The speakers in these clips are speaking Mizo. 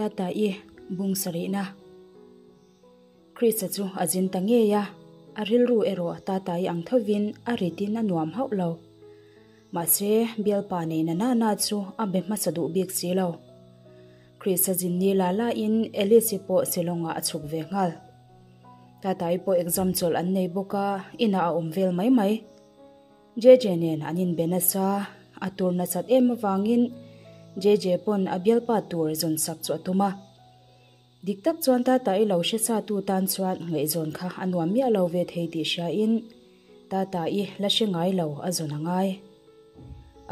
Tata-i bung sarihna. Krista chu a zin ta ngei a, a rilru erawh Tata-i ang thovin a ritin a nuam hauh lo. Mahse, bialpa nei na na na chu a be hmasa duh bik si lo. Krista zin ni la lain Alice-i pawh Shillong-ah a chhuk ve nghal. Tata-i pawh exam chawlh an nei bawk a, inah a awm vel mai mai. JJ nen an inbe nasa, a tur nasat em avangin JJ pawn a bialpa tur zawn sak chu a tum a. Dik tak chuan Tata i lo hre sa tu tan chuan ngaihzawn kha a nuam miah lo ve thei tih hriain Tata i la hre ngai lo a zawn a ngai.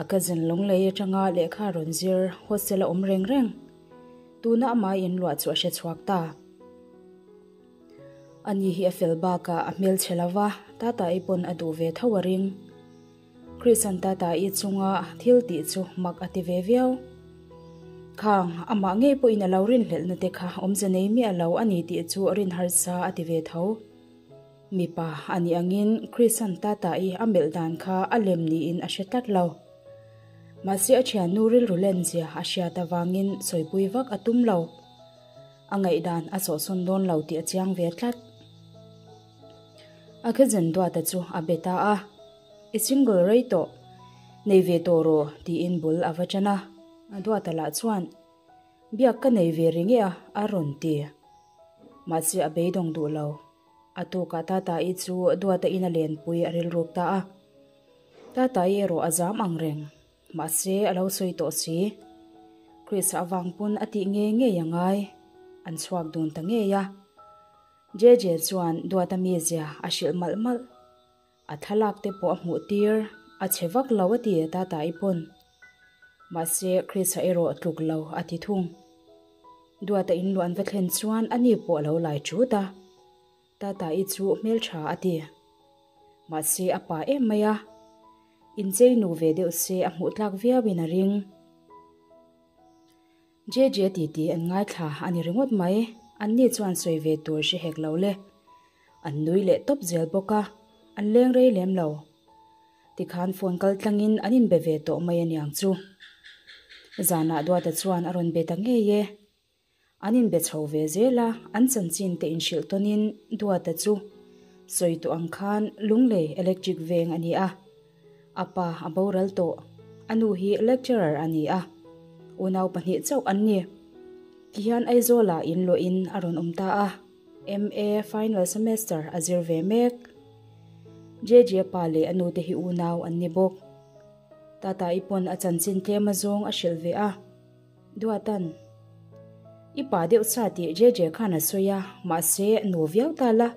A cousin Lunglei atanga lehkha rawn zir hostel a awm reng reng. Tuna amah inluah chu a hre chhuak ta. Ani hi a fel bakah a hmelchhe lo va, Tata-i pawn a duh ve tho a ring. Chris-a'n Tata-i chunga thil tih chu mak a ti ve viau. Khang, amah ngei pawhin a lo rinhlelhna te kha awmze nei miah lo a ni tih chu rin harsa a ti ve tho. Mipa a nih angin Chris-a'n Tata-i a melh dan kha a lem niin a hre tlat lo. Mahse a thiannu rilru lenzia a hriat avangin sawipui vak a tum lo. A ngaihdan a sawhsawn dawn lo tih a chiang ve tlat. A cousin Duata chu a be ta a, I single rei tawh, nei ve tawh rawh tiin bul a va tan a. Duata lah chuan, Biak ka nei ve ri nge a, a rawn ti. Mahse a beidawng duh lo. A tukah Tata-i chu Duata in a lenpui a rilruk ta a. Tata-i erawh a zam ang reng. Mahse, a lo sawi tawh si. Chris-a avang pawn a tih ngei ngei a ngai. An chhuak dun ta ngei a. JJ chuan Duata mizia a hrilh malh malh. A thlalak te pawh a hmuh tir, a che vak lo a ti Tata-i pawn. Mahse, Chris-a erawh tluk lo a ti thung. Duata inluah an va thlen chuan ani pawh a lo lai thut a. Tata-i chu hmeltha a ti. Mahse a pa em mai a, inchei nu ve deuh se a hmuh tlak viauin a ring. JJ titi an ngaithla a ni ringawt mai, anni chuan sawi ve tur hre hek lo le. An nui leh tawp zel bawk a, an leng rei lem lo. Tikhan phone kal tlangin an inbe ve tawh mai aniang chu. Zanah Duata chuan a rawn be ta ngei e. An inbe chho ve zel a, an chanchin te inhrilh tawnin Duata chu sawi tawh ang khan Lunglei Electric Veng a ni a, a pa a boral tawh, a nu hi lecturer a ni a, unau pahnih chauh an ni. Tihian Aizawlah inlawhin a rawn awm ta a, MA final semester a zir ve mek. JJ pa leh a nu te hi unau an ni bawk. Tata-i pawn a chanchin tlem azawng a hrilh ve a. Duatan, I pa deuh sa tih JJ khan a sawi a, mahse nu viau ta la,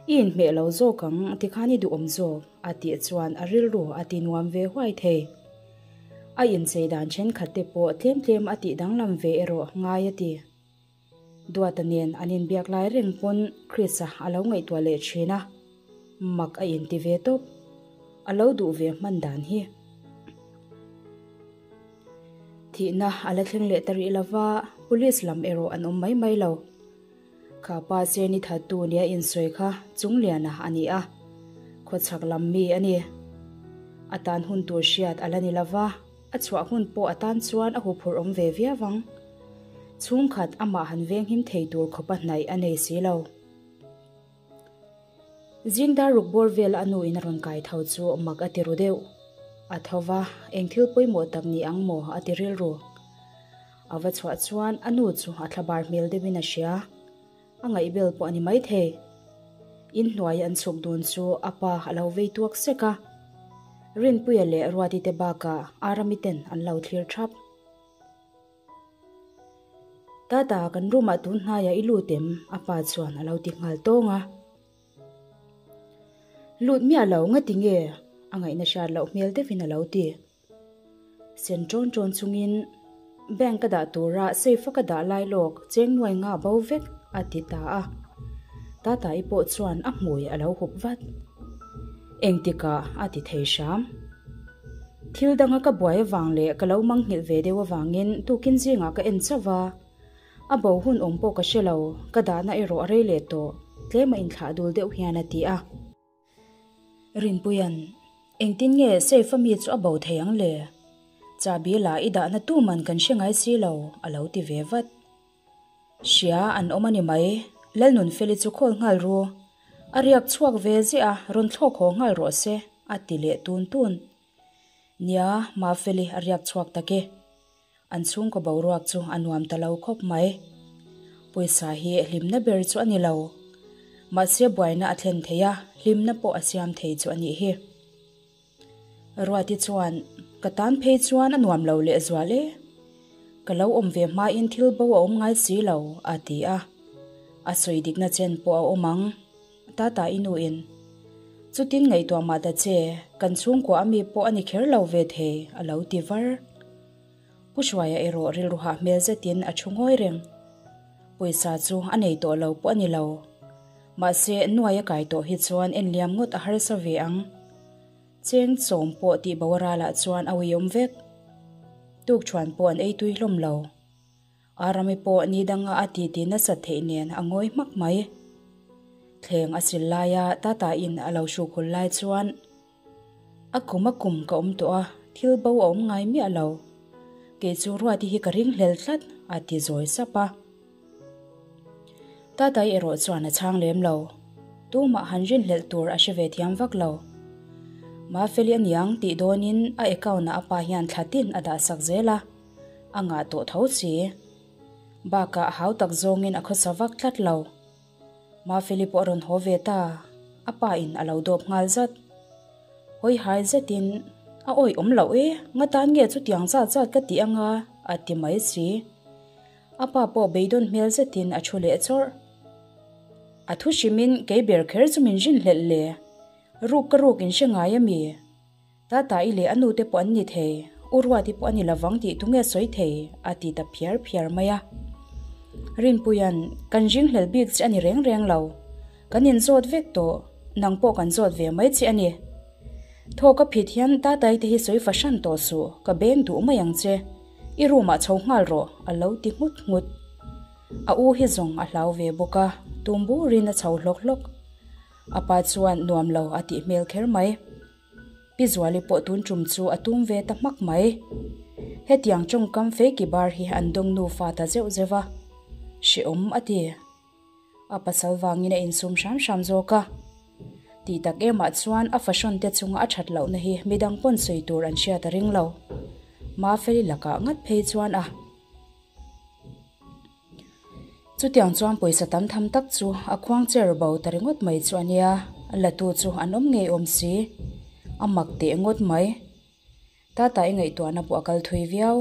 i inhmeh lo zawk ang tikhan i duhawm zawk a tih chuan a rilru a ti nuam ve huai thei. A inchei dan thenkhat te pawh tlem tlem a tih danglam ve erawh ngai a ti. Duata nen an inbiak lai reng pawn Chris-a a lo ngaihtuah leh thin a, mak a inti ve tawp. A lo duh ve hman dan hi. Thihna a la thleng leh ta rih lova, police lam erawh an awm mai mai lo. Kha pa Seni thattu nia insawi kha Chungliana a ni a, khawchhak lam mi a ni. A tan hun tur hriat a la ni lova, a chhuah hun pawh a tan chuan a huphurh awm ve viau ang. Chhungkhat amah han venghim thei tur khawpa hnaih a nei si lo. Zing dar ruk bawr vel a nu in a rawn kai tho chu mak a ti ru deuh. A tho va, eng thil pawimawh tak ni ang maw a ti rilru. A va chhuah chuan a nu chu a thlabar hmel deuhin a hria. A ngaihbel pawh a ni maithei. Inhnuai an chhuk dun chu a pa a lo vei tuak sek a. Rinpuia leh Ruati te bakah Arami ten an lo thlir thap. Tata, kan room ah tun hnaiah i lut em? A pa chuan a lo ti nghal tawng a. Lut miah lo, ngati nge? A ngaihna hriat loh hmel deuhin a lo ti. Sen ṭawn ṭawn chungin bank ka dah tura safe a ka dah lai lawk cheng nuai nga bo vek a ti ta a. Tata-i pawh chuan a hmui a lo hup vat. Engtikah a ti thei hram. Thil danga ka buai avang leh ka lo mangnghilh ve deuh avangin tukin zingah ka en chauh va, a bo hun awm pawh ka hre lo, ka dahna erawh a rei leh tawh, tlema inthlah dul deuh hian a ti a. Rinpuia'n, Engtin nge safe a mi chu a bo thei ang le? Chahbi la i dahna tuman kan hre ngai si lo, a lo ti ve vat. Hria an awm a ni mai, Lalnunfeli chu call nghal ru. A riak chhuak ve ziah a, rawn thlawk haw nghal rawh se, a ti leh tun tun. Nia, Mafeli a riak chhuak tak e. An chhungkaw boruak chu a nuam ta lo khawp mai. Pawisa hi hlimna ber chu a ni lo. Mahse buaina a thlen thei a, hlimna pawh a siam thei chu a nih hi. Ruati chuan, Ka tan phei chuan a nuam lo lehzual e. Ka lo awm ve hmain thil bo a awm ngai si lo, a ti a. A sawi dikna chen pawh a awm ang. Tata i nuin, Chutin ngaihtuah mah ta che, kan chhungkua a mi pawh a ni kher lo ve thei, a lo ti var. Pu Hruaia erawh rilru hah hmel zetin a thu ngawi reng. Pawisa chu a nei tawh lo pawh a ni lo. Mahse, nuai a kai tawh hi chuan enliam ngawt a harsa ve ang. Cheng chawm pawh tih bo a ralah chuan a uiawm vek. Tukṭhuan pawh an ei tui hlawm lo. Arami pawh ni danga a titi nasat theih nen a ngawi hmak mai. Thleng a sil laia Tata in a lo hruk hul lai chuan a kum a kum ka awm tawh a, thil bo a awm ngai miah lo. Kei chu Ruati hi ka ring hlel tlat a ti zawi sap a. Tatai erawh chuan a chhang lem lo. Tumah han rinhlelh tur a hre ve thiam vak lo. Mafeli aniang tih dawnin a account ah a pa hian thla tin a dah sak zel a. A ngah tawh tho si. Bakah hau tak zawngin a khawsa vak tlat lo. Mafeli pawh a rawn haw ve ta, a pa in a lo dawp nghal zat. Hawi hai zetin, A awih awm loh e, nga tan nge chutiang zat zat ka tih anga a ti mai si. A pa pawh beidawn hmel zetin a thu leh chawrh. A thu hrimin kei ber kher chu min rinhlelh le, ruk ka ruk in hre ngai ami? Tata-i leh a nute pawh an ni thei, U Ruati pawh a ni lovang tih tunge sawi thei? a ti ta phiar phiar mai a. Rinpuia'n, Kan ringhlel bik che a ni reng reng lo. Kan inzawt vek tawh, nang pawh kan zawt ve mai che a ni. Thaw ka phit hian Tata-i te hi sawi fahran tawh suh, ka beng duh mai ang che. I room ah chho nghal rawh, a lo ti nghut nghut. A u hi zawng a hlau ve bawk a, tum burin a chho hlawk hlawk. A pa chuan nuam lo a tih hmel kher mai. Pi Zuali pawh tun tum chu a tum ve ta hmak mai. Hetiang tawngkam feiki bar hi an dawng nufa ta zeuh zeuh a, hrehawm a ti. A pasal vangin a insum hram hram zawk a. Tih tak emah chuan a fahrawn te chunga a that lohna hi midang pawn sawi tur an hriat a ring lo. Mafeli lakah ngat phei chuan a. Chutiang chuan pawisa tam tham tak chu a khuang cher bo ta ringawt mai chu a nia, a latu chu an awm ngei awm si. A mak teh ngawt mai. Tata i ngaihtuahna pawh a kal thui viau.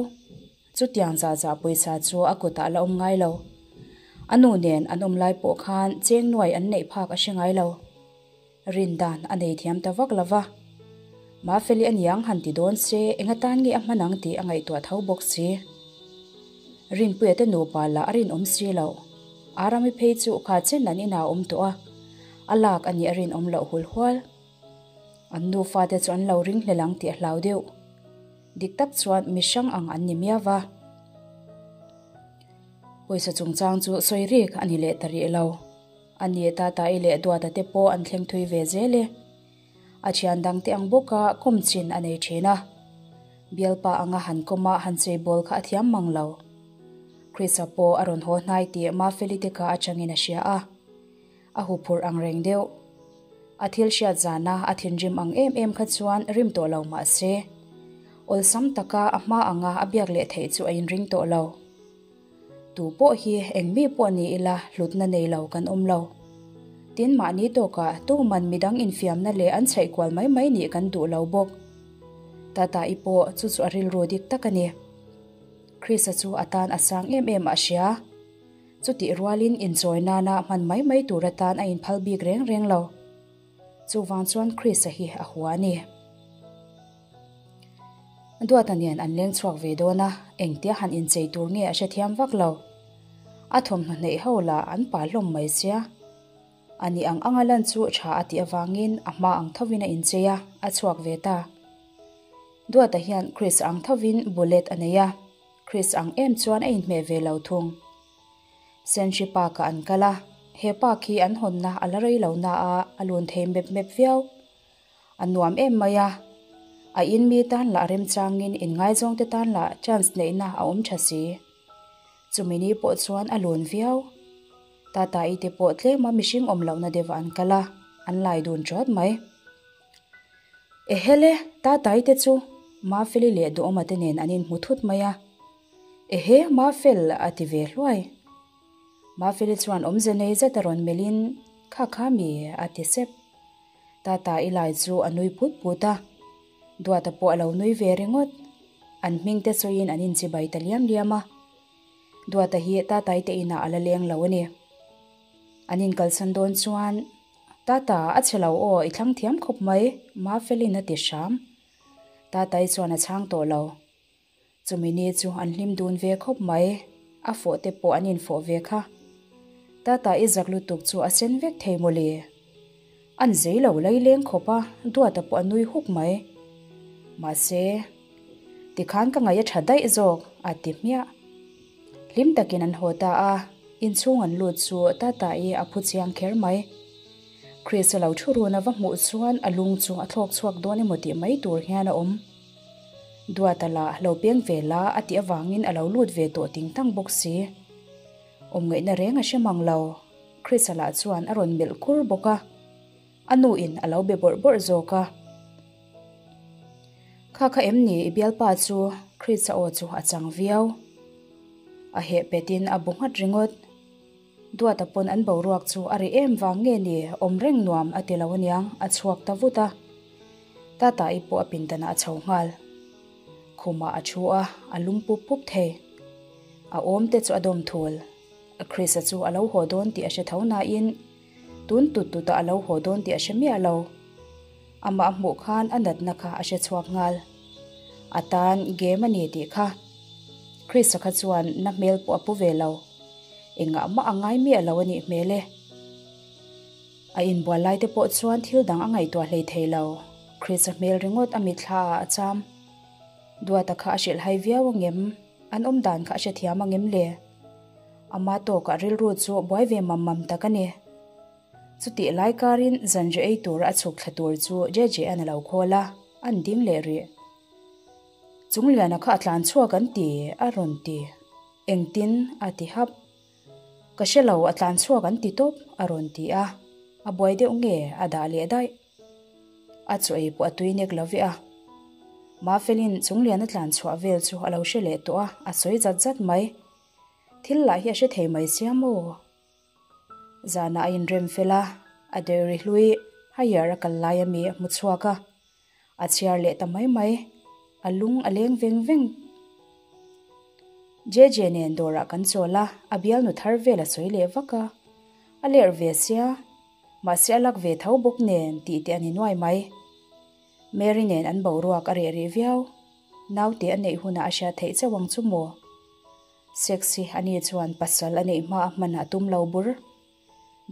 Chutiang zah zah pawisa chu a kutah a la awm ngai lo. A nu nen an awm lai pawh khan cheng nuai an neih phak a hre ngai lo. Rin dan a nei thiam ta vak lo va. Mafeli a niang han ti dawn se eng atan nge a hman ang tih a ngaihtuah tho bawk si. Rinpuia te nupa lah a rinawm si lo. Arami phei chu kha chen an inah a awm tawh a, a lak a nih a rinawm loh hul hual. An nufa te chu an lo ringhlel ang tih a hlau deuh. Dik tak chuan mi hrang ang an ni miau va. Pawisa chungchang chu sawi rik a ni leh ta rih lo. A ni, Tata-i leh Duata te pawh an thleng thui ve zel e. A thian dang te ang bawka kawm chin a nei thin a. Bialpa anga han kawma han chei bawl kha a thiam mang lo. Chris-a pawh a rawn haw hnai tih Mafeli te kha atangin a hria a. A huphurh ang reng deuh. A thil hriat zana a thinrim ang em em kha chuan rim tawh lo mah se, awlsam taka a hma anga a biak leh theih chu a inring tawh lo. Tu pawh hi eng mi pawh ni ila hlutna nei lo kan awm lo. Tin mahni tawkah tuman midang infiamna leh an chhaih kual mai mai nih kan duh lo bawk. Tata-i pawh chu chu a rilru dik tak a ni. Chris-a chu a tan a sang em em a hria. Chutih rualin inchawi nana hman mai mai tur atan a inphal bik reng reng lo. Chuvang chuan Chris-a hi a hua a ni. Duata nen an leng chhuak ve dawn a, engtia han inchei tur nge a hrethiam vak lo. A thawmhnaw hneih ho lah an pa hlawm mai sia. A ni ang anga lan chu tha a tih avangin a hma ang thovin a inchei a, a chhuak ve ta. Duata hian Chris ang thovin bullet a nei a, Chris ang em chuan a inhmeh ve lo thung. Senhri Park-ah an kal a, he park hi an hawnna a la rei lo na a, a lun thei mep mep viau. A nuam em mai a, a in mi tan lah remchangin inngaizawngte tan lah chance neihna a awm tha si. Chumi ni pawh chuan a lun viau. Tata-i te pawh tlema mihring awm lohna deuhah an kal a, an lai dun ṭawt mai. Ehele, Tata-i te chu Mafeli leh Duhawma te nen an inhmu thut mai a. Ehe, Mafel a ti ve hluai. Mafeli chuan awmze nei zet a rawn melhin, Kha kha mi, a ti sep. Tata-i lai chu a nui put put a, Duata pawh a lo nui ve ringawt. An hming te sawiin an inchibai ta liam liam a. Duata hi Tatai te inah a la leng lo a ni. An inkalsan dawn chuan, Tata, a chhe lo aw, i thlang thiam khawp mai, Mafelin a ti hram. Tatai chuan a chhang tawh lo. Chumi ni chu an hlim dun ve khawp mai, a fawh te pawh an infawh ve kha. Tata i zak lutuk chu a sen vek thei mawle. An zei lo lai leng khawp a, Duata pawh a nui huk mai. Mahse, tikhan ka ngaih a tha daih zawk, a ti hmiah. Hlim takin an haw ta a, inchhung an lut chu Tata i a phu chiang kher mai. Chris a lo thu run a va hmuh chuan a lung chu a thlawk chhuak dawn emaw tih mai tur hian a awm. Duata lah lo peng ve la a tih avangin a lo lut ve tawh ting tang bawk si. Awmngaihna reng a hre mang lo. Chris-a lah chuan a rawn melh kur bawk a, a nu in a lo be bawrh bawrh zawk a. Kha kha em ni i bialpa chu Chris-a aw chu a chang viau. A heh petin a bu nghat ringawt. Duata pawn an boruak chu a ri em vang nge ni awm reng nuam a ti lo aniang a chhuak ta vut a. Tata-i pawh a pindanah a chho nghal. Khumah a thu a, a lum pup pup thei. A awm te chu a dawm thul. Chris-a chu a lo haw dawn tih a hre tho nain tun tut tutah a lo haw dawn tih a hre miah lo. Amah a hmuh khan a natna kha a hre chhuak nghal. A tan game a ni tih kha. Chris-a kha chuan na hmel pawh a pu ve lo. Engah mah a ngai miah lo a nih hmel e. A inbual lai te pawh chuan thil dang a ngaihtuah hlei thei lo. Chris-a hmel ringawt a mitthla ah a cham. Duata kha a hrilhhai viau angem? An awm dan kha a hrethiam angem le? Ama tawkah rilru chu buai ve mam mam tak a ni. Chutih lai karin zanri ei tura a chhuk thla tur chu JJ-a'n a lo khawl a, an ding leh rih. Chungliana kha a tlan chhuak an ti, a rawn ti. Engtin? a ti hap. Ka hre lo, a tlan chhuak an ti tawp, a rawn ti a. A buai deuh nge a dah leh daih. A chaw ei pawh a tui nek lo ve a. Mafelin Chungliana tlan chhuah vel chu a lo hre leh tawh a, a sawi zat zat mai. Thil lah hi a hre thei mai sia maw? Zanah a inrem fel a, a dairy hlui higher a kal lai ami a hmu chhuak a. A chhiar leh ta mai mai, a lung a leng veng veng. JJ nen dawrah kan chawl a, a bialnu thar vel a sawi leh vak a. A lerh ve sia, mahse a lak ve tho bawk nen tih te a ni nuai mai. Mary nen an boruak a reh rih viau, naute a neih hunah a hriat theih chauh ang chu maw? Sex hi ani chuan pasal a neih hma a hman a tum lo bur.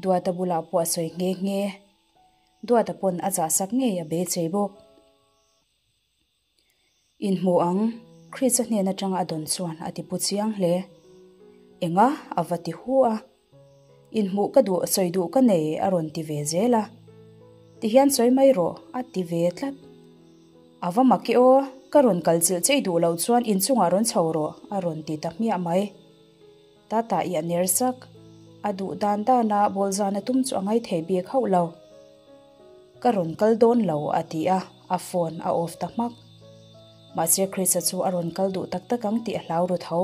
Duata bulah pawh a sawi nghe nghe. Duata pawn a zahsak ngei a beisei bawk. Inhmu ang, Chris-a hnen atanga a dawn chuan a ti pu chiang hle. Enga? A va ti hu a. Inhmuh ka duh, sawi duh ka nei a rawn ti ve zel a. Tihian sawi mai rawh, a ti ve tlat. A va mak i aw, ka rawn kal chilh che i duh loh chuan inchungah rawn chho rawh, a rawn ti ta hmiah mai. Tata i a ner sak. A duh dan dana bawlzan a tum chu a ngaithei bik hauh lo. Ka rawn kal dawn lo a ti a, a phone a off ta hmak. Mahse Chris-a chu a rawn kal duh tak tak ang tih a hlau ru tho.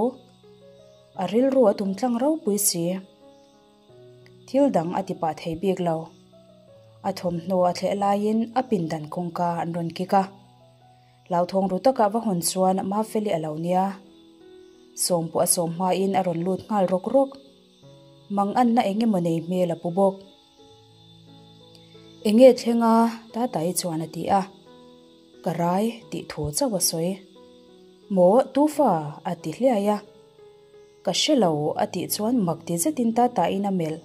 A rilru a tum tlang ropui si. Thil dang a ti pah thei bik lo. A thawmhnaw a thleh laiin a pindan kawngka an rawn kik a. Hlauthawng ru takah va hawn chuan Mafeli a lo nia. Sawm pawh a sawm hmain a rawn lut nghal rawk rawk. Manganna eng emaw nei hmel a pu bawk. Enge thleng a? Tatai chuan a ti a. Ka rai tih thu chauh a sawi. Maw tufa? a ti hliai a. Ka hre lo a tih chuan mak ti zetin Tatain a melh.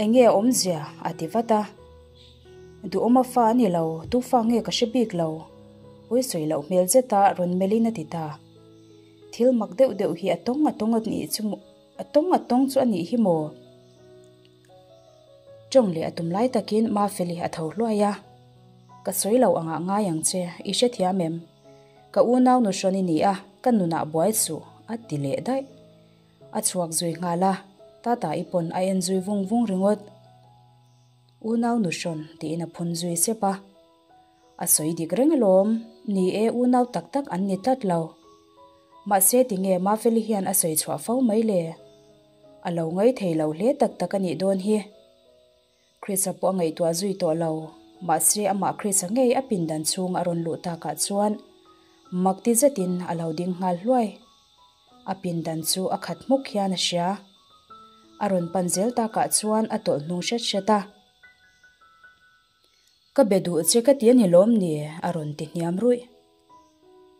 Enge a awmzia? a ti vat a. Duhawma fa a ni lo, tu fa nge ka hre bik lo. Pawi sawi loh hmel zeta rawn melhin a ti ta. Thil mak deuh deuh hi a tawng a tawng a nih chu a tawng a tawng chu a nih hi maw? Tawng leh a tum lai takin Mafeli a tho hluai a. Ka sawi lo angah ngai ang che, i hrethiam em? Ka unau nu hrawn i ni a, ka nunah buai suh, a ti leh daih. A chhuak zui nghal a, Tata-i pawn a en zui vung vung ringawt. Unau nu hrawn tiin a phun zui sep a. A sawi dik reng alawm, ni e unau tak tak an ni tlat lo. Mahse tinge Mafeli hian a sawi chhuah fo mai le? A lo ngaih thei lo hle tak tak a nih dawn hi. Chris-a pawh a ngaihtuah zui tawh lo, mahse amah Chris-a ngei a pindan chhung a rawn luh takah chuan mak ti zetin a lo ding nghal hluai. A pindan chu a khat hmuk hian a hria. A rawn pan zel takah chuan a tawlh hnung hret hret a. Ka be duh che ka ti a ni lawm ni? a rawn ti hniam ruih.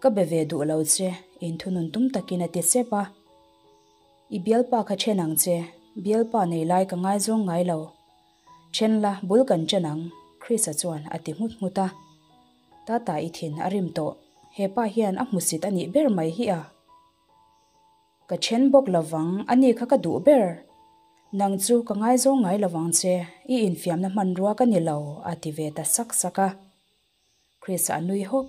Ka be ve duh lo che, inthunun tum takin a ti sep a. I bialpa kha then ang che, bialpa nei lai ka ngaizawng ngai lo. Then la, bul kan chen ang, Chris-a chuan a ti nghut nghut a. Tata i thin a rim tawh, he pa hian a hmusit a nih ber mai hi a. Ka then bawk lovang, a ni kha ka duh ber. Nang chu ka ngaizawng ngai lovang che, i infiamna hmanrua ka ni lo, a ti ve ta sak sak a. Chris-a a nui hawk.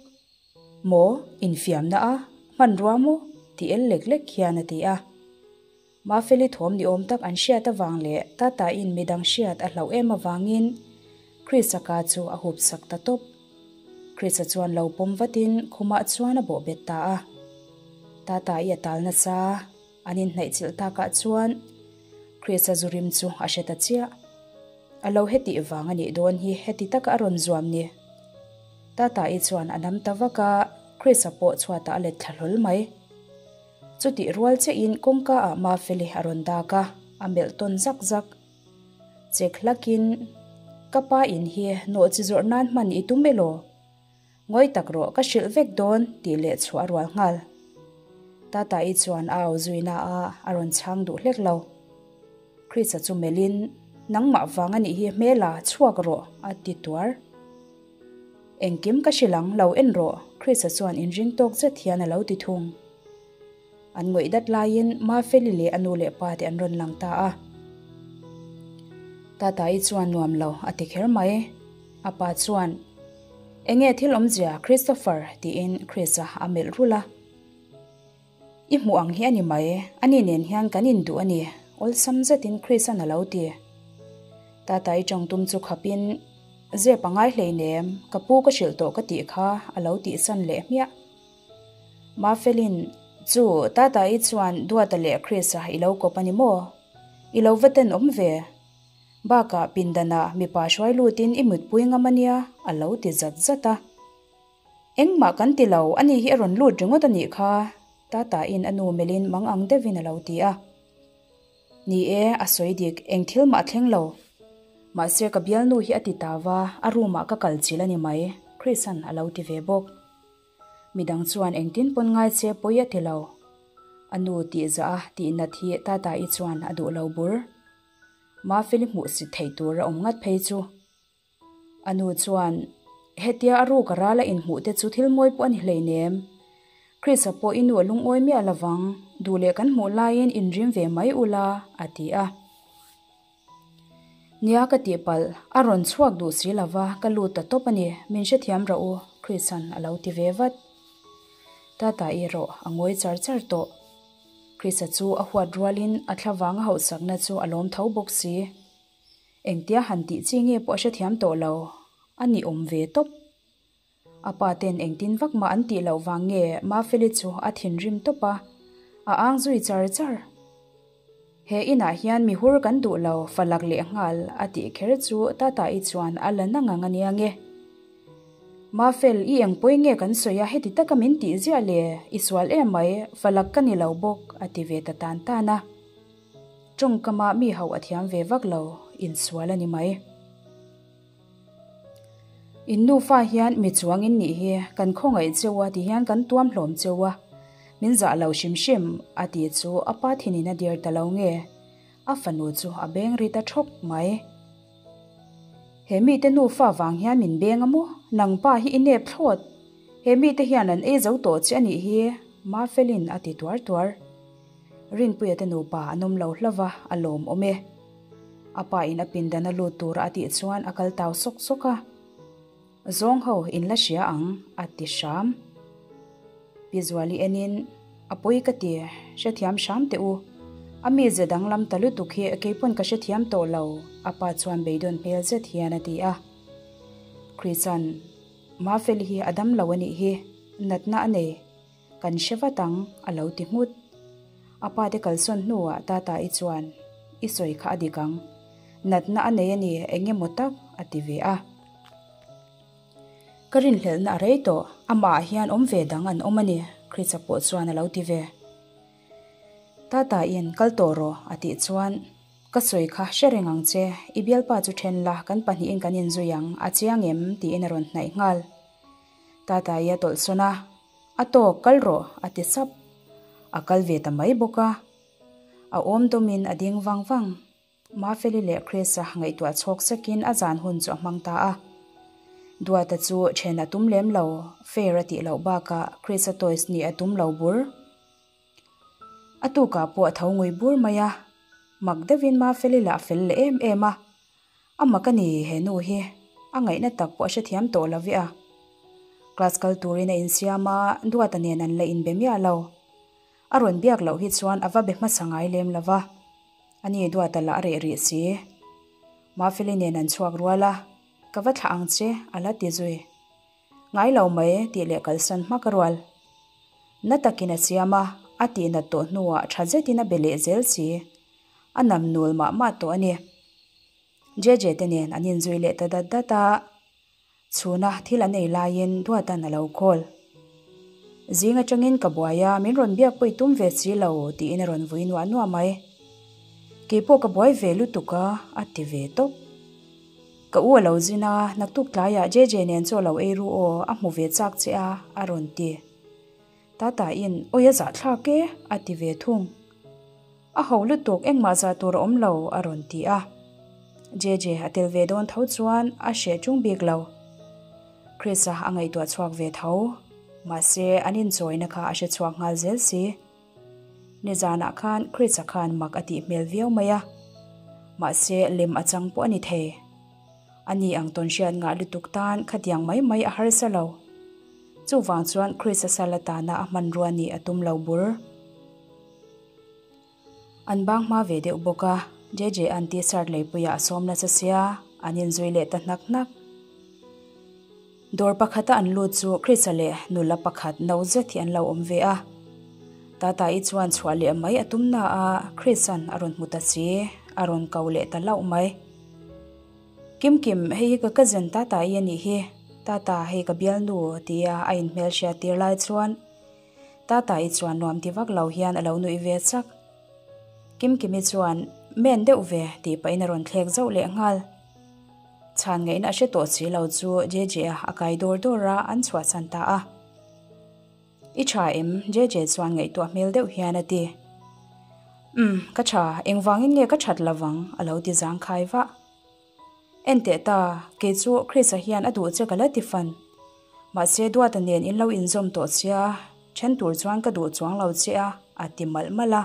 Maw, infiamna a, hmanrua maw? ti el lek lek hian a ti a. Mafeli thawm ni awm tak an hriat avang leh Tata-in midang hriat a hlauh em avangin Chris-a ka chu a hup sak ta tawp. Chris-a chuan lo pawm vatin khumah chuan a bawh bet ta a. Tata-i a tal nasa, an inhnaihchilh takah chuan Chris-a zu rim chu a hre ta chiah. A lo hetih vang a nih dawn hi heti taka a rawn zuam ni. Tata-i chuan a nam ta vak a, Chris-a pawh chhuatah a let thla hlawl mai. Chutih rual chiahin kawngka ah Mafeli a rawn dak a, a melh tawn zak zak. Chek hlakin, Ka pa in hi nawh chi zawrh nan hman i tum elaw? Ngawi tak rawh, ka hrilh vek dawn tih leh chhuah a rual nghal. Tata-i chuan a au zuina a, a rawn chhang duh hlek lo. Chris-a chu melhin, Nangmah vang a nih hi hmela, chhuak rawh, a ti tuar. Engkim ka hrilh ang, lo en rawh, Chris-a chuan inring tawk zet hian a lo ti thung. An ngawih dat laiin Mafeli leh a nu leh pa te an rawn lang ta a. Tata-i chuan nuam lo a ti kher mai. A pa chuan, Enge thil awmzia Christopher? tiin Chris-a a melh rulh a. I hmuh ang hi a ni mai, ani nen hian kan induh a ni, awlsam zetin Chris-a'n a lo ti. Tata-i tawngtum chu khapin, Zep a ngai hleinem, ka pu ka hrilh tawh ka tih kha, a lo tihsan leh hmiah. Mafelin, Chu, Tata-i chuan Duata leh Chris-a i lo kawp a ni maw? I lo va ten awm ve. Bakah pindanah mipa hruai lutin i mutpui ngam a nia, a lo ti zat zat a. Engmah kan ti lo, ani hi a rawn lut ringawt a nih kha, Tata-in a nu melhin mang ang deuhin a lo ti a. Ni e, a sawi dik, eng thil mah a thleng lo. Mahse ka bialnu hi a ti ta va, a room-ah ka kal chilh a ni mai, Chris-a'n a lo ti ve bawk. Midang chuan engtin pawn ngai che pawi a ti lo. A nu tih zah a tih nat hi Tata-i chuan a duh lo bur. Mafeli hmuh sit theih tur a awm ngat phei chu. A nu chuan, Hetia a ruk a ral a inhmuh te chu thil mawi pawh a ni hleinem. Chris-a pawh i nu a lungawi miah lovang, duh leh kan hmuh laiin inrim ve mai ula, a ti a. Nia ka tih palh, a rawn chhuak duh si lova ka lut ta tawp a ni, min hrethiam rawh u, Chris-a'n a lo ti ve vat. Tata erawh a ngawi char char tawh. Chris-a chu a huat rualin a thlavang a hauhsakna chu a lawm tho bawk si. Engtia han tih chi nge pawh a hrethiam tawh lo, a ni awm ve tawp. A pa ten engtin vak mah an tih loh vang nge Mafeli chu a thinrim tawp a, a ang zui char char. He inah hian mi hur kan duh lo, falak leh nghal a tih kher chu Tata-i chuan a la na ngang a nia nge. Mafel, i eng pawi nge kan sawi a, heti taka min tih ziah le, i sual em mai, falak ka ni lo bawk a ti ve ta tan tan a. Tawngkama mi hauh a thiam ve vak lo, insual a ni mai. In nufa hian mi chuang in nih hi, kan khawngaih cheu a ti hian kan tuam hlawm cheu a, min zah lo hrim hrim a ti chu a pa thinin a dir ta lo nge, a fanu chu a beng ri ta thawk mai. He mite nufa vang hian min beng a maw? Nang pa hi i nep thlawt. He mite hian an ei zo tawh che a nih hi, Mafelin a ti tuar tuar. Rinpuia te nupa an awm lo hlauh a, a lawm awm e. A pa in a pindan a lut tura a tih chuan a kal tau sawk sawk a. Zawng ho in la hria ang, a ti hram. Pi Zuali enin, A pawi ka ti, hrethiam hram teh u. A mize danglam ta lutuk hi keipawn ka hrethiam tawh lo, a pa chuan beidawn hmel zet hian a ti a. Chrisa'n, Mafeli hi a dam lo a nih hi, natna a nei. Kan hre vat ang, a lo ti nghut. A pa te kalsawn hnuah Tata-i chuan, I sawi kha a dik ang. Natna a nei a ni, eng emaw tak, a ti ve a. Ka rinhlelhna a rei tawh, amah ah hian awm ve dang an awm a ni, Chris-a pawh chuan a lo ti ve. Tata-in, Kal tawh rawh, a tih chuan, Ka sawi kha hre reng ang che, i bialpa chu then la, kan pahnihin kan inzui ang, a chiang em? tiin a rawn hnaih nghal. Tata-i a tawlhsawn a, A tawk, kal rawh, a ti sap. A kal ve ta mai bawk a. A awm dawmin a ding vang vang. Mafeli leh Chris-a ngaihtuah chhawk sakin a zan hun chu a hmang ta a. Duata chu then a tum lem lo, fair a tih loh bakah Chris-a toys nih a tum lo bur. A tukah pawh a tho ngui bur mai a, mak deuhin Mafeli lah a fel leh em em a. A mak a ni he nu hi, a ngaihna tak pawh a hrethiam tawh lo ve a. Class kal turin a insiam a, Duata nen an la inbe miah lo. A rawn biak loh hi chuan a va be hmasa ngai lem lo va. A ni Duata lah a reh rih si. Mafeli nen an chhuak rual a, Ka va thlah ang che, a la ti zui. Ngai lo mai tih leh kalsan hmak a rual. Na takin a siam a, a tihnat tawh hnuah tha zetin a be leh zel si. A nam nul mah mah tawh a ni. Jeje te nen an inzui leh ta dat dat a. Chhuna thil an ei laiin Duatan a lo call. Zing atangin ka buai a, min rawn biak pawh i tum ve si lo tiin a rawn vui nuah nuah mai. Keipawh ka buai ve lutuk a, a ti ve tawp. Ka u a lo zin a, naktuk tlaiah Jeje nen chu a lo ei ru aw, a hmu ve chak che a, a rawn ti. Tata-in, Awi a zahthlak e, a ti ve thung. A ho lutuk, engmah zah tur a awm lo, a rawn ti a. Jeje a tel ve dawn tho chuan a hreh ṭung bik lo. Chris-a a ngaihtuah chhuak ve tho. Mahse, an inchawina kha a hre chhuak nghal zel si. Nizanah khan Chris-a khan mak a tih hmel viau mai a. Mahse, lem a chang pawh a ni thei. Ani ang tawn hriat ngah lutuk tan khatiang mai mai a harsa lo. Chuvang chuan Chris-a sal atana a hmanrua nih a tum lo bur. An bang hma ve deuh bawk a, JJ-a'n T-shirt leipuiah a sawm nasa sia, an inzui leh ta hnak hnak. Dawr pakhata an lut chu Chris-a leh nula pakhat no zet hi an lo awm ve a. Tata-i chuan chhuah leh mai a tum na a, Chris-a'n a rawn hmu ta si, a rawn ko leh ta hlauh mai. Kimkim, hei hi ka cousin Tata-i a nih hi, Tata, hei ka bialnu, tia a inhmelhriat tir lai chuan Tata-i chuan nuam ti vak lo hian a lo nuih ve chak. Kimkimi chuan, Men deuh ve, tih pahin a rawn thlek zauh leh nghal. Chhan ngaihna a hre tawh si lo chu JJ-a a kai dawr dawr a, an chhuahsan ta a. I tha em? JJ chuan ngaihtuah hmel deuh hian a ti. Umm, ka tha, engvangin nge ka that lovang? a lo ti zangkhai vah. En teh ta, kei chu Chris-a hian a duh che ka la ti fan. Mahse Duata nen in lo inzawm tawh chia, then tur chuan ka duh chuang lo che a, a ti malh malh a.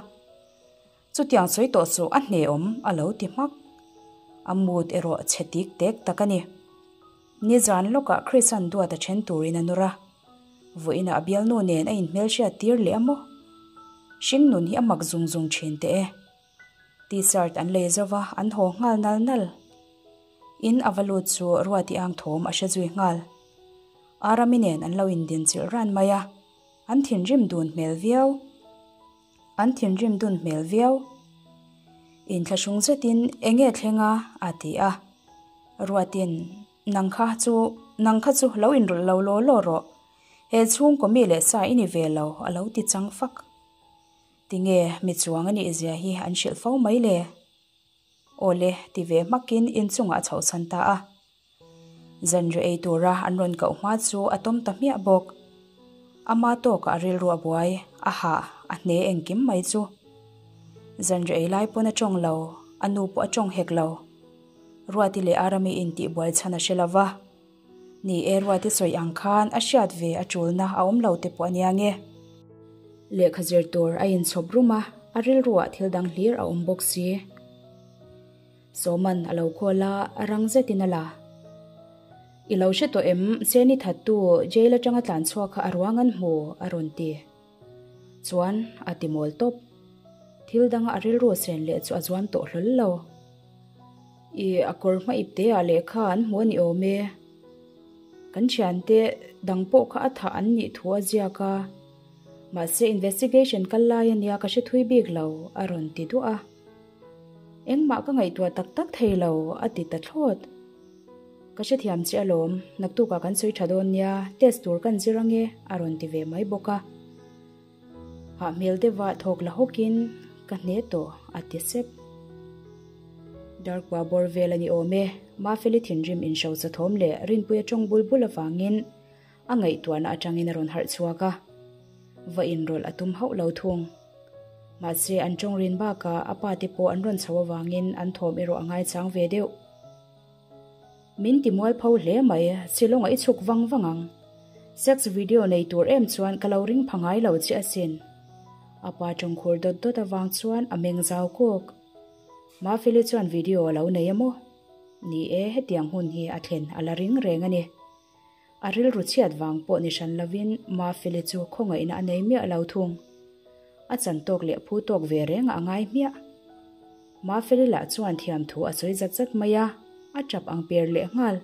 Chutiang sawi tawh chu a hneawm a lo ti hmak. A mood erawh chhe tik tek tak a ni. Nizan lawkah Chris-a'n Duata then turin a nawr a. Vawiinah a bialnu nen a inhmelhriat tir leh a maw? Hringnun hi a mak zung zung thin teh e. T-shirt an lei zo va, an haw nghal nal nal. In a va lut chu Ruati ang thawm a hre zui nghal. Arami nen an lo indin chilh ran mai a, an thinrim dun hmel viau. An thinrim dun hmel viau. Inthlahrung zetin eng nge thleng a? a ti a. Ruatin, Nang kha chu, nang kha chu lo inrawlh lo law law rawh. He chhungkaw mi leh sa i ni ve lo, a lo ti chang fak. Tinge mi chuang a nih zia hi an hrilh fo mai le? Awle, ti ve hmakin inchungah a chhohsan ta a. Zanriah ei tura an rawn koh hma chu a tawm ta hmiah bawk. Ama tawkah a rilru a buai, a hah, a hne engkim mai chu. Zanriah ei lai pawn a tawng lo, a nu pawh a tawng hek lo. Ruati leh Arami intihbuai chhan a hre lo va. Ni e, Ruati sawi ang khan a hriat ve a tulna a awm lo te pawh a nia nge. Lehkha zir tur a inchhawp rum a, a rilruah thil dang hlir a awm bawk si. Sawman a lo call a, a rang zetin a la. I lo hre tawh em, Seni thattu jail atanga tlan chhuak kha a ruang an hmu, a rawn ti. Chuan a ti mawl tawp. Thil danga a rilru sen leh chu a zuam tawh hlawl lo. Ih, a kawr hma ip te ah lehkha an hmu a ni awm e. Kan thiante dang pawh kha a thah an nih thu a ziak a. Mahse investigation kal lai a nia ka hre thui bik lo, a rawn ti duah a. Engmah ka ngaihtuah tak tak thei lo, a ti ta thlawt. Ka hrethiam che alawm, naktukah kan sawi tha dawn nia, test tur kan zir ange, a rawn ti ve mai bawk a. Hah hmel deuhah thawk la hawkin ka hne tawh, a ti sep. Darkua bawr vel a ni awm e, Mafeli thinrim inhrosa thawm leh Rinpuia tawng bul bul avangin a ngaihtuahna atangin a rawn harh chhuak a, va inrawlh a tum hauh lo thung. Mahse an tawng rin bakah a pa te pawh an rawn chho avangin an thawm erawh a ngaichang ve deuh. Min ti mualpho hle mai, Shillong-ah i chhuk vang vang ang. Sex video nei tur em chuan ka lo ring pha ngai lo che asin. A pa tawngkhur dawt dawt avang chuan a meng zau kawk. Mafeli chuan video a lo nei a maw? Ni e, hetiang hun hi a thlen a la ring reng a ni. A rilru chhiat vang pawh ni hran lovin Mafeli chu khawngaihna a nei miah lo thung. A chan tawk leh phu tawk ve reng a ngai hmiah. Mafeli lah chuan thiam thu a sawi zat zat mai a, a tap ang per leh nghal.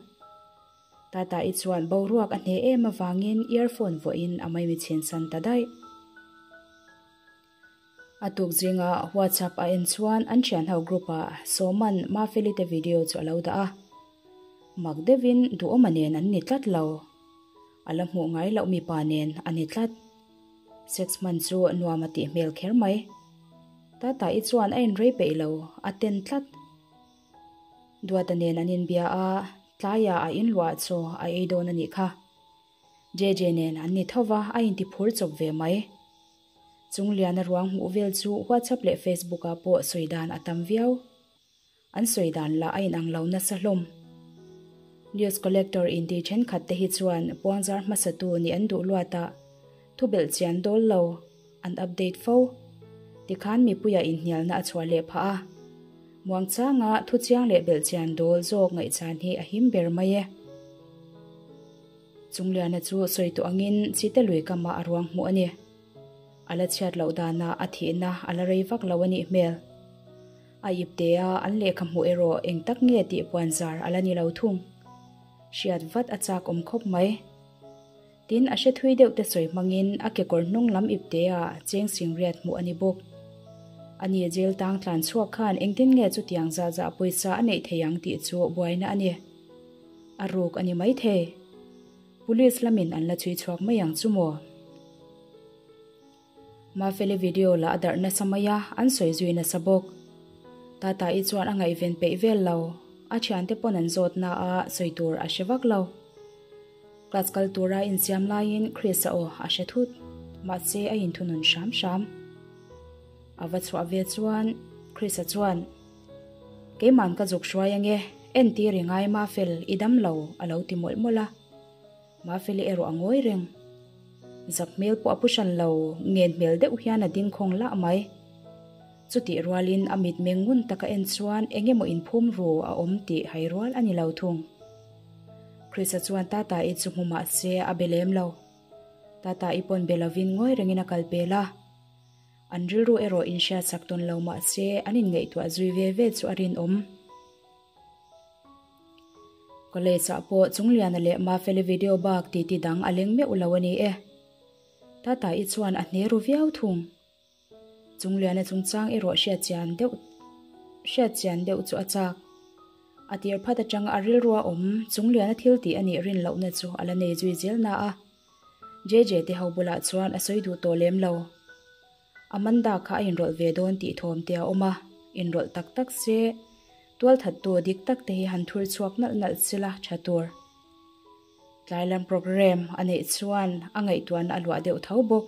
Tata-i chuan boruak a hne em avangin earphone vuahin a maimi chhin san ta daih. A tuk zinga WhatsApp a en chuan an thianho group ah Sawman Mafeli te video chu a lo dah a. Mak deuhin duhawma nen an ni tlat lo. A la hmuh ngai loh mipa nen a ni tlat. Sex hman chu nuam a tih hmel kher mai. Tata-i chuan a inrei peih lo, a ten tlat. Duata nen an inbia a, tlaiah a inluah chaw a ei dawn a nih kha. JJ nen an ni tho va, a inti phur chawp ve mai. Chungliana ruang hmuh vel chu WhatsApp leh Facebook ah pawh sawi dan a tam viau. An sawi dan lah a inang lo nasa hlawm. News collector inti thenkhat te hi chuan puangzar hmasatu nih an duh luat a, thubelh chian dawl lo an update fo. Tikhan mipuia inhnialna a chhuah leh phah a. Muangchanga thuchiang leh belhchian dawl zawk ngaihchan hi a him ber mai e. Chungliana chu sawi tawh angin Chite lui kamah a ruang hmuh a ni. A la chhiat loh danah a thihna a la rei vak lo a nih hmel. A iptea an lehkha hmuh erawh eng tak nge tih puan zar a la ni lo thung. Hriat vat a chak awm khawp mai. Tin, a hre thui deuh te sawi hmangin a kekawr hnung lam iptea cheng singriat hmuh a ni bawk. Ani jail tang tlan chhuak khan engtin nge chutiang zah zah pawisa a neih thei ang tih chu buaina a ni. A ruk a ni maithei. Police lamin an la chhui chhuak mai ang chu maw? Mafeli video lah a darh nasa mai a, an sawi zui nasa bawk. Tata-i chuan a ngaihven peih vel lo, a thiante pawn an zawt na a, sawi tur a hre vak lo. Class kal tura insiam laiin Chris-a aw a hre thut, mahse a inthunun hram hram. A va chhuah ve chuan Chris-a chuan, Keiman ka zuk hruai ange, entir i ngai Mafel, i dam lo, a lo ti mawlh mawlh a. Mafeli erawh a ngawi reng. Zak hmel pawh a pu hran lo, ngen hmel deuh hian a ding khawng lah mai. Chutih rualin a mitmeng ngun taka en chuan eng emaw inphum ru a awm tih hai rual a ni lo thung. Chrisa chuan Tata-i chu hmu mah se a be lem lo. Tata-i pawn be lovin ngawi rengin a kal pel a. An rilru erawh inhriatsak tawn lo mah se an inngaihtuah zui ve ve chu a rinawm. College ah pawh Chungliana leh Mafeli video bak titi dang a leng meuh lo a ni e. Tata-i chuan a hne ru viau thung. Chungliana chungchang erawh hriatchian deuh hriatchian deuh chu a chak. A tir phat atanga a rilrua awm Chungliana thil tih a nih rin lohna chu a la nei zui zel na a. JJ te ho bulah chuan a sawi duh tawh lem lo. Amanda kha a inrawlh ve dawn tih thawm te a awm a, inrawlh tak tak se tualthattu dik tak te hi han thur chhuak nalh nalh sela tha tur. Tlai lam programme a neih chuan a ngaihtuahna a luah deuh tho bawk.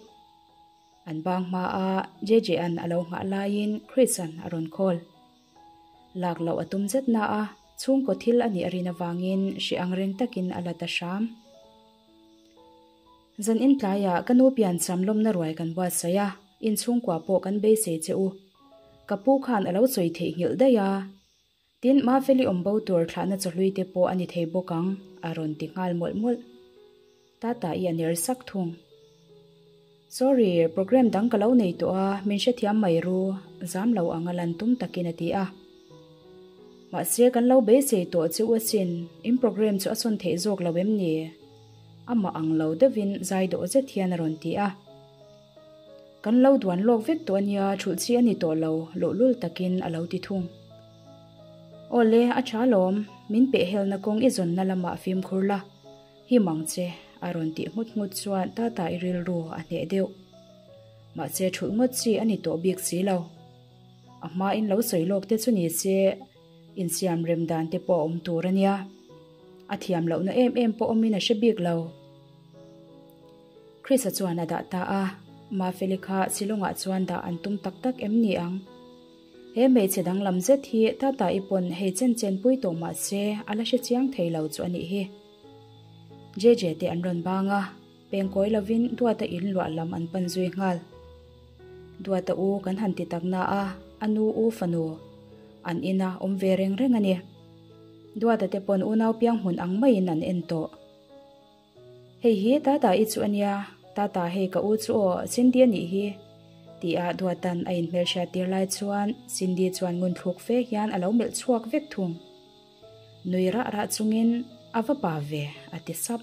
An bang hma a JJ-a'n a lo nghah laiin Chris-a'n a rawn call. Lak loh a tum zet na a, chhungkaw thil a nih a rin avangin hreh ang reng takin a la ta hram. Zan in tlaiah ka nu piancham lawmna ruai kan buatsaih a, inchhungkua pawh kan beisei che u. Ka pu khan a lo sawi theihnghilh daih a. Tin, Mafeli awm bo tur thlahna chawhlui te pawh a ni thei bawk ang, a rawn ti nghal mawlh mawlh. Tata-i a ner sak thung. Sorry, programme dang ka lo nei tawh a, min hrethiam mai ru, zam lo anga lan tum takin a ti a. Mahse kan lo beisei tawh che u asin, in programme chu a sawn theih zawk lo em ni? Amah ang lo deuhin zai dawh zet hian a rawn ti a. Kan lo duan lawk vek tawh ania, thulh chi a ni tawh lo, luhlul takin a lo ti thung. Awle, a tha lawm, min pehhelna kawng i zawnna lamah fimkhur la, him ang che, a rawn tih nghut nghut chuan Tata i rilru a hneh deuh. Mahse thulh ngawt chi a ni tawh bik si lo. A hmain lo sawi lawk te chu ni se insiam rem dan te pawh a awm tur a nia. A thiam lohna em em pawh awmin a hre bik lo. Chris-a chuan a dah ta a, Mafeli kha Shillong-ah chuan dah an tum tak tak em ni ang? He hmeichhe danglam zet hi Tata-i pawn hei chen chen pui tawh mah se a la hre chiang thei lo chu a nih hi. JJ te an rawn bang a, pengkawi lovin Duata in luah lam an pan zui nghal. Duata u kan han ti tak na a, a nu u fanu an ina awm ve reng reng a ni. Duata te pawn unau piang hmun ang maiin an en tawh. Hei hi Tata i chu a nia, Tata hei ka u chu aw, Cindy a nih hi, tia Duatan a inhmelhriat tir lai chuan Cindy chuan ngun thluk fe hian a lo melh chhuak vek thung. Nui rah rah chungin a va pa ve, a ti sap.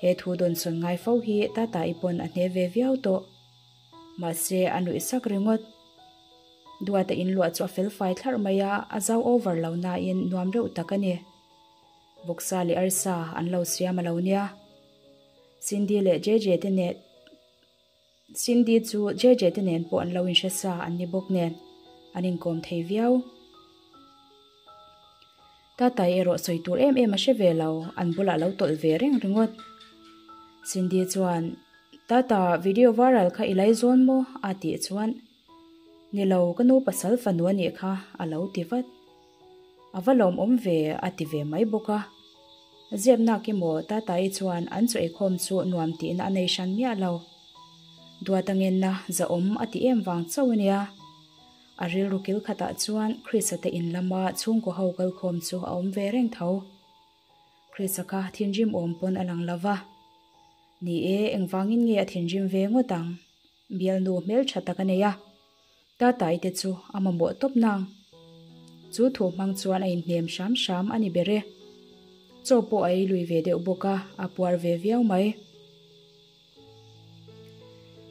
He thu dawnsawn ngai fo hi Tata i pawn a hne ve viau tawh. Mahse a nuih sak ringawt. Duata inluah chu a felfai thlarh mai a, a zau over lo nain nuam reuh tak a ni. Vawksa leh arsa an lo siam a lo nia. Cindy leh JJ te nen Cindy chu JJ te nen pawh an lo inhre sa an ni bawk nen an inkawm thei viau. Tatai erawh sawi tur em em a hre ve lo, an bulah lo tawlh ve reng ringawt. Cindy chuan, Tata, video viral kha i lai zawn maw? a tih chuan, Ni lo, ka nu pasal fanu a nih kha, a lo ti vat. A va lawmawm ve, a ti ve mai bawk a. Ziapnak emaw Tatai chuan an chaw eikhawm chu nuam tihna a nei hran miah lo. Duata ngenna zahawm a ti em vang chauh a nia. A rilru kil khatah chuan Chris-a te in lama chhungkaw ho kalkhawm chu a awm ve reng tho. Chris-a kha thinrim awm pawn a lang lo va. Ni e, engvangin nge a thinrim ve ngawt ang? Bialnu hmeltha tak a nei a. Tatai te chu a mamawh tawp nang. Chu thu hmang chuan a inhnem hram hram a ni ber e. Chaw pawh a ei lui ve deuh bawk a, a puar ve viau mai.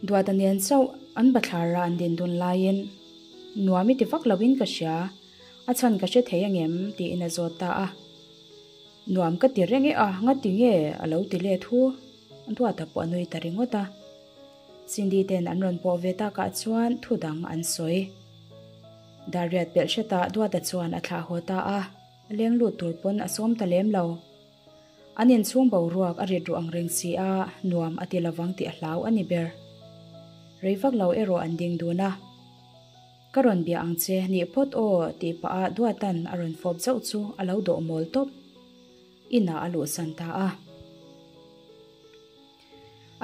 Duata nen chauh an bathlar a an din dun laiin nuam i ti vak loin ka hria, a chhan ka hre thei angem tiin a zawt ta a. Nuam ka ti reng e a, ngati nge a lo ti let hu? Duata pawh a nui ta ringawt a. Cindy ten an rawn pawh ve takah chuan thu dang an sawi. Dariat pelh hretah Duata chuan a thlah haw ta a, leng lut tur pawn a sawm ta lem lo. An inchhung boruak a rit ruh ang reng si a, nuam a ti lovang tih a hlau a ni ber. Rei vak lo erawh an ding dun a. Ka rawn bia ang che, nih phawt aw tih pah a Duatan a rawn fawp zauh chu a lo dawh mawl tawp. Inah a luhsan ta a.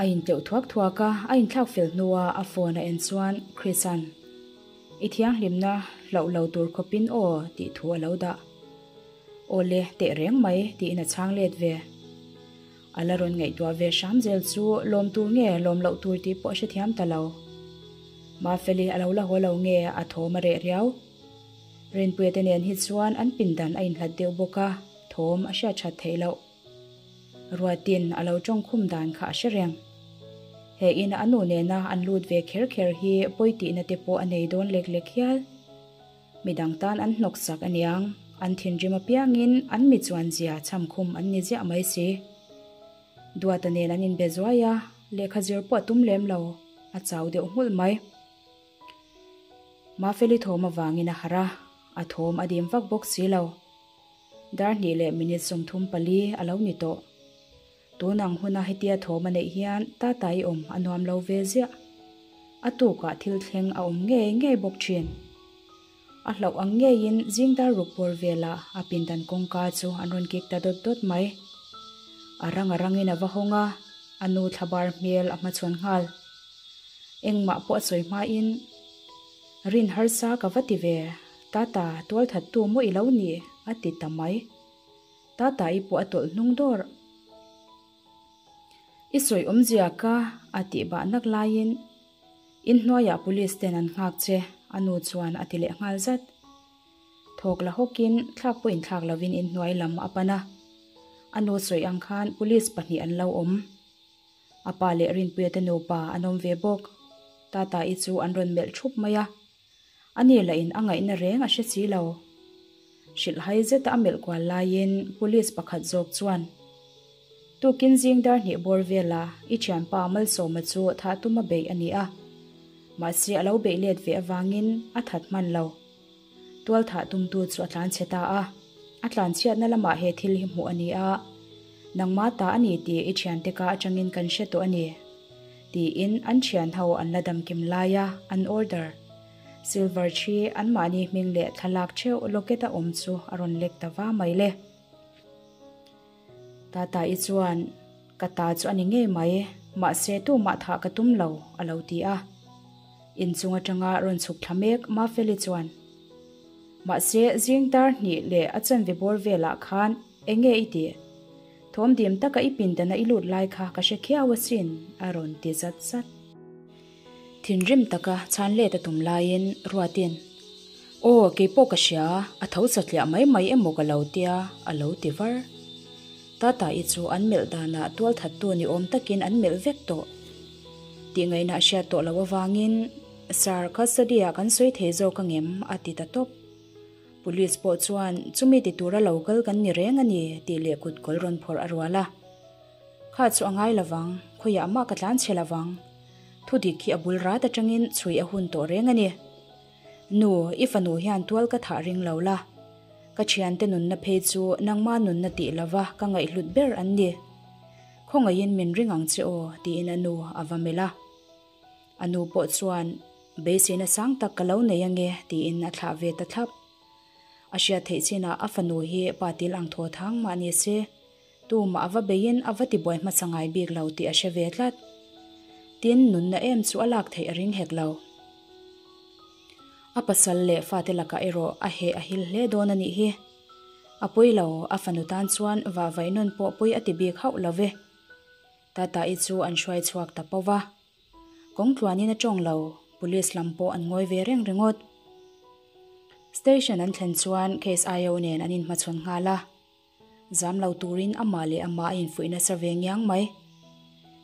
A intleuh thuak thuak a, a inthlak fel hnua a phone a en chuan Chris-a'n, I thianghlimna hlauh lo tur khawpin aw tih thu a lo dah. Aw le, teh reng mai tiin a chhang let ve. A la rawn ngaihtuah ve hram zel chu lawm tur nge lawm loh tur tih pawh a hrethiam ta lo. Mafeli a lo la haw lo nge a thawm a reh riau. Rinpuia te nen hi chuan an pindan a inhlat deuh bawk a, thawm a hriat that theih loh. Ruatin a lo tawngkhum dan kha a hre reng. He ina a nu nena an lut ve kher kher hi pawi tihna te pawh a nei dawn lek lek hial. Midang tan an hnawk sak aniang, an thinrim apiangin an mi chuan zia chhamkhum an ni ziah mai si. Duata nen an inbe zuai a, lehkha zir pawh a tum lem lo, a chau deuh nghulh mai. Mafeli thawm avangin a harh a, a thawm a dim vak bawk si lo. Dar hnih leh minute 34 a lo ni tawh. Tun ang huna hetia thawm a neih hian Tatai awm a nuam lo ve ziah. A tukah thil thleng a awm ngei ngei bawk thin. A hlauh ang ngeiin zing dar ruk bawr velah a pindan kawngka chu an rawn kik ta dawt dawt mai. A rang a rangin a va hawng a, a nu thlabar hmel a hmachhawn nghal. Engmah pawh a sawi hmain, Rin harsa ka va ti ve, Tata, tualthattu maw i lo ni? a ti ta mai. Tata i pawh a tawlh hnung dawr. I sawi awmzia ka a tih bah nak laiin inhnuaiah police ten an nghak che a nu chuan a ti leh nghal zat. Thawk la hawkin thlak pawh inthlak lovin inhnuai lam a pan a. A nu sawi ang khan police pahnih an lo awm. A pa leh Rinpuia te nupa an awm ve bawk. Tata-i chu an rawn melh thup mai a. A ni lahin a ngaihna reng a hre si lo. Hrilhhai zeta a melh kual laiin police pakhat zawk chuan, Tukin zing dar hnih bawr vela i thianpa Malsawma chu thah tuma beih a ni a. Mahse a lo beih let ve avangin a that hman lo. Tual thah tumtu chu a tlanchhe ta a. A tlanchhiatna lamah he thil hi hmuh a ni a. Nangmah ta a ni tih i thiante ka atangin kan hre tawh a ni. Tiin an thian ho an la damkim laia an order silver thi anmahni hming leh thlalak theuh locket a awm chu a rawn lek ta va mai le. Tata-i chuan, Ka ta chu a ni ngei mai, mahse tumah thah ka tum lo, a lo ti a. Inchung atanga rawn chhuk thla mek Mafeli chuan, Mahse zing tar hnih leh a chanve bawr velah khan eng nge i tih? Thawm dim taka i pindana i lut lai kha ka hre khiau asin, a rawn ti zat zat. Thinrim taka chhan let a tum laiin Ruatin, Aw, keipawh ka hria, a tho satliah mai mai emaw ka lo tia, a lo ti var. Tata-i chu an melh danah tualthattu ni awm takin an melh vek tawh. Tih ngaihna a hriat tawh loh avangin, Sir, custody-ah kan sawi thei zawk angem? a ti ta tawp. Police pawh chuan, Chumi ti tura lo kal kan ni reng a ni, tih leh kut kawl rawn phawrh a rual a. Kha chu a ngai lovang, khawiah mah ka tlan chhe lovang. Thu dik hi a bul rat atangin chhui a hun tawh reng a ni. Nu, i fanu hian tual ka thah ring lo la. Ka thiante nunna phei chu nangma nunna tih lova ka ngaihhlut ber an ni. Khawngaihin min ring ang che aw, tiin a nu a va melh a. A nu pawh chuan, Beiseina sang tak ka lo nei ange, tiin a thlah ve ta thlap. A hriat theih chinah a fanu hi pa til ang thaw thang mah ni se. Tumah a va beiin a va tibuai hmasa ngai bik lo tih a hre ve tlat. Tin, nunna em chu a lak theih a ring hek lo. A pasal leh fate lakah erawh a heh a hil hle dawn a nih hi. A pawi lo, a fanu tan chuan vahvaih nawn pawh pawi a ti bik hauh lo ve. Tata-i chu an hruai chhuak ta pau va. Kawng tluanin a tawng lo, police lam pawh an ngawi ve reng ringawt. Station an thlen chuan case IO nen an inhmachhawn nghal a. Zam lo turin amah leh amah a infuih nasa ve ngiang mai.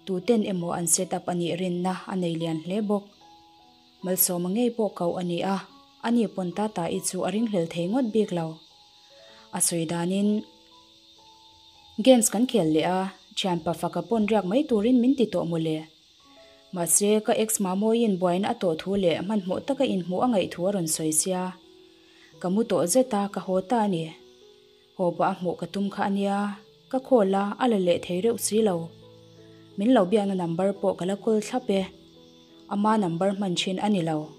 Tuten emaw an set up a nih rinna a nei lian hle bawk. Malsawma ngei pawh koh a ni a, ani pawn Tata-i chu a ringhlel thei ngawt bik lo. A sawi danin, Games kan khel leh a, thianpa faka pawn riak mai turin min ti tawh mawle. Mahse, ka ex Mamawiin buaina a tawh thu leh hmanhmawh taka inhmuh a ngaih thu a rawn sawi sia. Ka mu tawh zet a, ka haw ta a ni. Haw pah a hmuh ka tum kha a nia, ka call a, a la leh thei reuh si lo. Min lo biakna number pawh ka la call thlap e. Ama number hman thin a ni lo.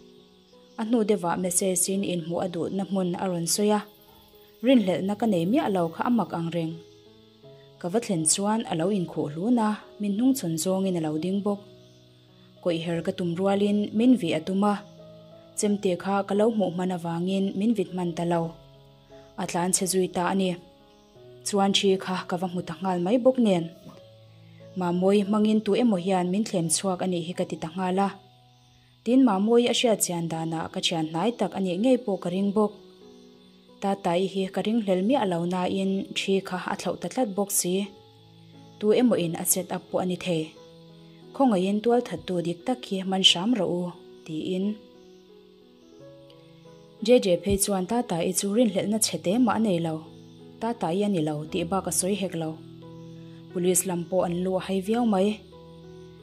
A hnu deuhah message in inhmuh a duhna hmun a rawn sawi a. Rinhlelhna ka nei miah lo kha a mak ang reng. Ka va thlen chuan a lo inkhuh hlun a, min hnungchhawn zawngin a lo ding bawk. Kawih her ka tum rualin min vih a tum a, chemte kha ka lo hmuh hman avangin min vit hman ta lo. A tlan chhe zui ta a ni. Chuan thi kha ka va hmu ta nghal mai bawk nen. Mamawi hmangin tu emaw hian min thlem chhuak a nih hi ka ti ta nghal a. Tin Mamawi a hriat chian danah ka thian hnai tak a nih ngei pawh ka ring bawk. Tatai hi ka ring hlel miah lo nain thi kha a thlauh ta tlat bawk si. Tu emaw in a set up pawh a ni thei. Khawngaihin tualthattu dik tak hi man hram rawh u, tiin. JJ phei chuan Tata-i chu rinhlelhna chhe te mah a nei lo. Tata-i a ni lo tih bak a sawi hek lo. Police lam pawh an lu a hai viau mai.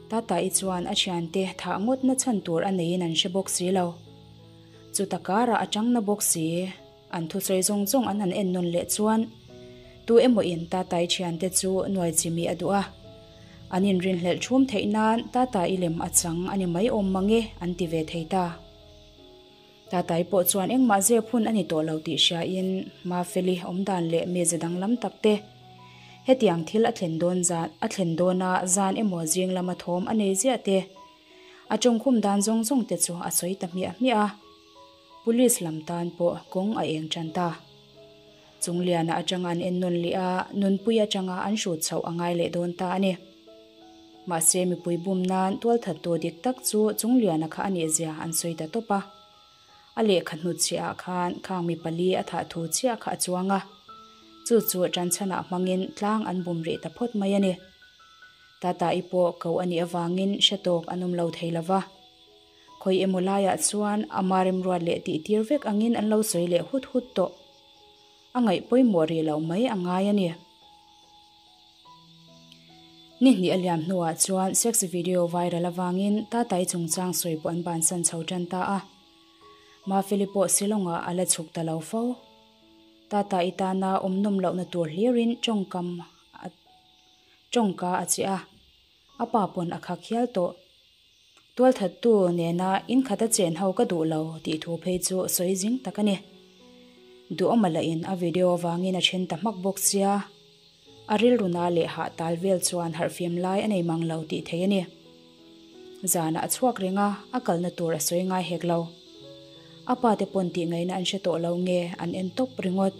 Tata-i chuan a thiante thah ngawtna chhan tur a neiin an hre bawk si lo. Chuta karah a tangna bawk si. An thusawi zawng zawng an han en nawn leh chuan tu emaw in Tata-i thiante chu nuai chimi a duh a. An inrinhlelh thum theih nan Tata-i lem a chang a ni mai awm mang e an ti ve thei ta. Tatai pawh chuan engmah zep hun a ni tawh lo tih hriain Mafeli awmdan leh meze danglam tak te hetiang thil a thlen dawn zan a thlen dawna zan emaw zing lama thawm a nei ziah te a tawngkhum dan zawng zawng te chu a sawi ta hmiah hmiah a. Police lam tan pawh kawng a eng tan ta. Chungliana atanga an ennawn leh a, nunpui atanga an hrut chhoh a ngai leh dawn ta a ni. Mahse mipui bum nan tualthattu dik tak chu Chungliana kha a nih zia an sawi ta tawp a. A lehkha hnutchhiah ah khan khang mi pali a thah thu chiah kha a chuang a. Chu chu tanchhanah hmangin tlang an bum rih ta phawt mai a ni. Tata-i pawh ko a nih avangin hre tawk an awm lo thei lo va. Khawi emaw laiah chuan ama remruat leh tihtir vek angin an lo sawi leh hut hut tawh. A ngaih pawimawh rih loh mai a ngai a ni. Ni hnih a liam hnuah chuan sex video viral avangin Tatai chungchang sawi pawh an bansan chho tan ta a. Mafeli pawh Shillong-ah a la chhuk ta lo fo. Tatai tana awm nawm lohna tur hlirin tawngkam a tawngka a che a, a pa pawn a khak hial tawh. Tualthattu nena inkhata chen ho ka duh lo tih thu phei chu sawi zing tak a ni. Duhawma lahin a video avangin a then ta hmak bawk sia, a rilruna leh hah tal vel chuan harhfim lai a nei mang lo tih thei a ni. Zanah a chhuak reng a, a kalna tur a sawi ngai hek lo. A pa te pawn tih ngaihna an hre tawh lo nge an en tawp ringawt.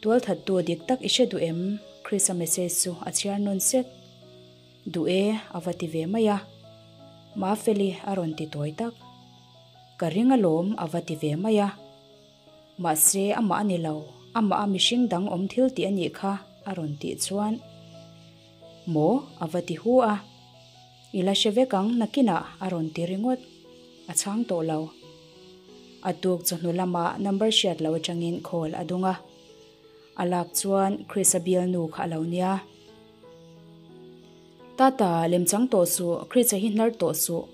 Tualthattu dik tak i hre duh em? Chris-a message chu a chhiar nawn sek. Duh e, a va ti ve mai a. Mafeli a rawn ti tawi tak. Ka ring alawm a va ti ve mai a. Mahse amah a ni lo, amah a mihring dang awm thil tih a nih kha a rawn tih chuan. Maw? a va ti hu a. I la hre vek ang nakinah a rawn ti ringawt. A chhang tawh lo. A tuk chawhnu lamah number hriat lo atangin call a dung a. A lak chuan Chris-a bialnu kha a lo nia. Tata, lemchang tawh suh, Chris-a hi hnar tawh suh.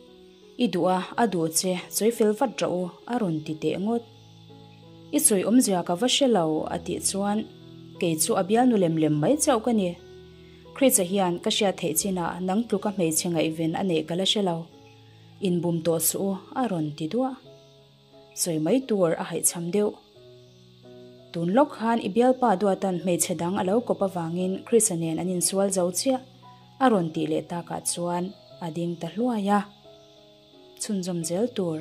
I duh a, a duh che, sawi fel vat rawh u, a rawn ti teh ngawt. I sawi awmzia ka va hre lo, a tih chuan, Kei chu a bialnu lem lem mai chauh ka ni. Chris-a hian ka hriat theih chinah nang tluka hmeichhe ngaihven a neih ka la hre lo. Inbum tawh suh u, a rawn ti duah. Sawi mai tur a haihchham deuh. Tun lawk khan i bialpa duatan hmeichhe dang a lo kawp avangin Chris-a nen an insual zo chiah a rawn tih leh takah chuan a ding ta hluai a. Chhunzawm zel tur.